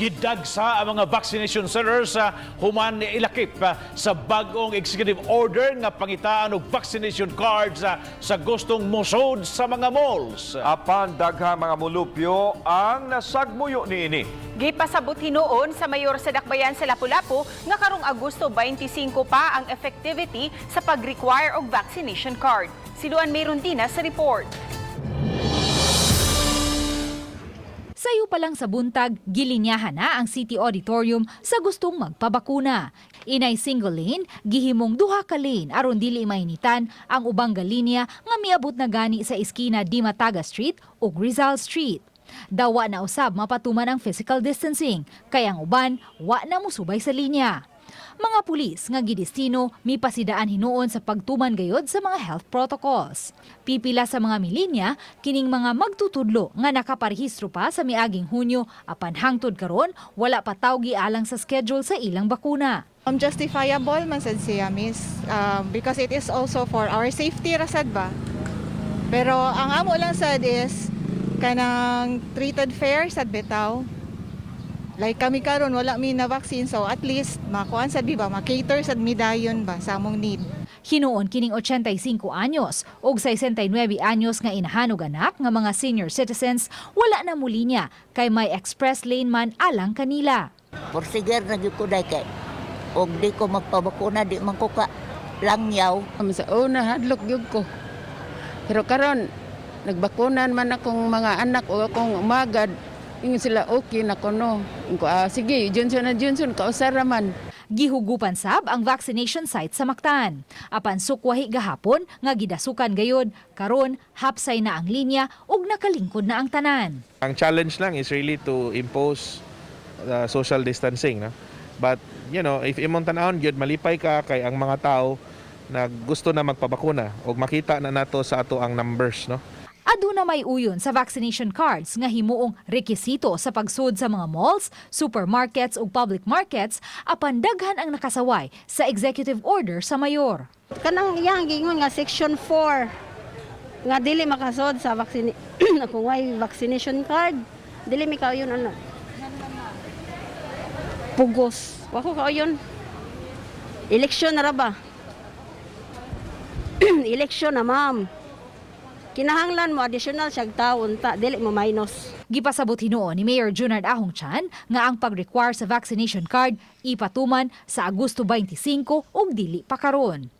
Gidagsa ang mga vaccination centers sa human ilakip sa bag-ong executive order nga pangitaan og vaccination cards sa gustong mosod sa mga malls. Apan daghang mga mulupyo ang nasagmuyo niini. Gipasabot hinuon sa mayor sa Dakbayan sa Lapu-Lapu nga karong Agosto 25 pa ang effectivity sa pag-require og vaccination card. Si Luan Merundina sa report. Sayo pa lang sa buntag, gilinyahan na ang City Auditorium sa gustong magpabakuna. Inay single lane, gihimong duha ka lane aron dili mainitan ang ubang galinya nga miabot na gani sa iskina Dimataga Street ug Rizal Street. Dawa na usab mapatuman ang physical distancing, kay ang uban wa na musubay sa linya. Mga pulis nga gidestino mipasidaan hinuon sa pagtuman gayod sa mga health protocols. Pipila sa mga milinya kining mga magtutudlo nga nakaparehistro pa sa miaging Hunyo, apan hangtod karon wala pa tawgi alang sa schedule sa ilang bakuna. Justifiable man sad siya, miss, because it is also for our safety ra sad ba. Pero ang amo lang sad is kanang treated fair sad bitaw. Like kami karon, wala mi na vaccine, so at least makuan sad mi ba, ma-cater sad mi dayon ba sa among need. Hinuon kining 85 anyos ug 69 anyos nga inahan ug anak nga mga senior citizens wala na mulinya kay may express lane man alang kanila. Porsiger na gyud ko dai kay og di ko magpabakuna, di man ko ka langyaw. Sa una, hadlok gyud ko. Pero karon nagbakunan man akong mga anak o akong umagad. Ingon sila okay na kuno. Ingon ko, ah, sige, Johnson na Johnson, kausara man. Gihugupan sab ang vaccination site sa Mactan. Apan sukwahi gahapon nga gidasukan gayod, karon hapsay na ang linya ug nakalingkod na ang tanan. Ang challenge lang is really to impose social distancing, no? But if imong tan-awon gyud, malipay ka kay ang mga tao na gusto na magpabakuna ug makita na nato sa ato ang numbers, no? Aduna may uyon sa vaccination cards nga himuong rekisito sa pagsud sa mga malls, supermarkets ug public markets, apan daghan ang nakasaway sa executive order sa mayor. Kanang iyang giingon nga section 4 nga dili makasod sa vaccine kung way vaccination card, dili mi kauyon ana. Pugos. Wa ko kauyon. Eleksyon na ra ba? Eleksyon na, ma'am. Kinahanglan mo additional siyag taon ta, dili mo minus. Gipasabot hinuon ni Mayor Junard Ahong Chan nga ang pag-require sa vaccination card ipatuman sa Agosto 25 ug dili pa karon.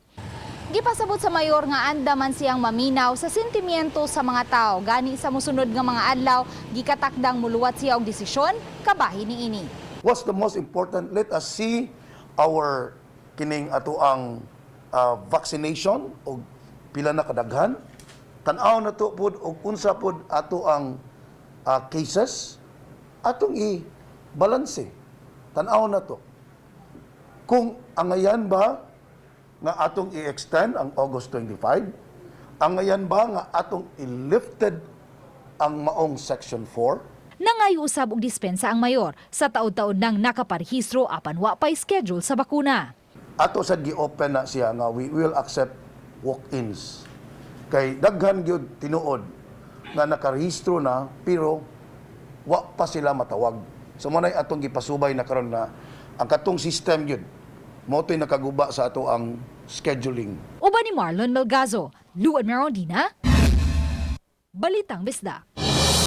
Gipasabot sa mayor nga andaman siyang maminaw sa sentimiento sa mga tao. Gani sa musunod nga mga adlaw, gikatakdang muluwat siya og desisyon kabahin niini. What's the most important? Let us see our kining ato ang vaccination og pila na kadaghan. Tan-aw na to pud og unsa pud ato ang cases atong i-balance. Tan-aw na to. Kung angayan ba nga atong i-extend ang August 25, angayan ba nga atong i-lifted ang maong Section 4? Nangayo usab og dispensa ang mayor sa taod-taod nang nakaparehistro apan wa pay schedule sa bakuna. Ato sad gi-open na siya nga we will accept walk-ins. Kay daghan gyud tinuod nga nakarehistro na pero wa pa sila matawag. So mo nay atong gipasubay na karon na ang katong system gyud mo to'y nakaguba sa ato ang scheduling. Uban ni Marlon Melgazo, Luan Merondina, Balitang Bisdak.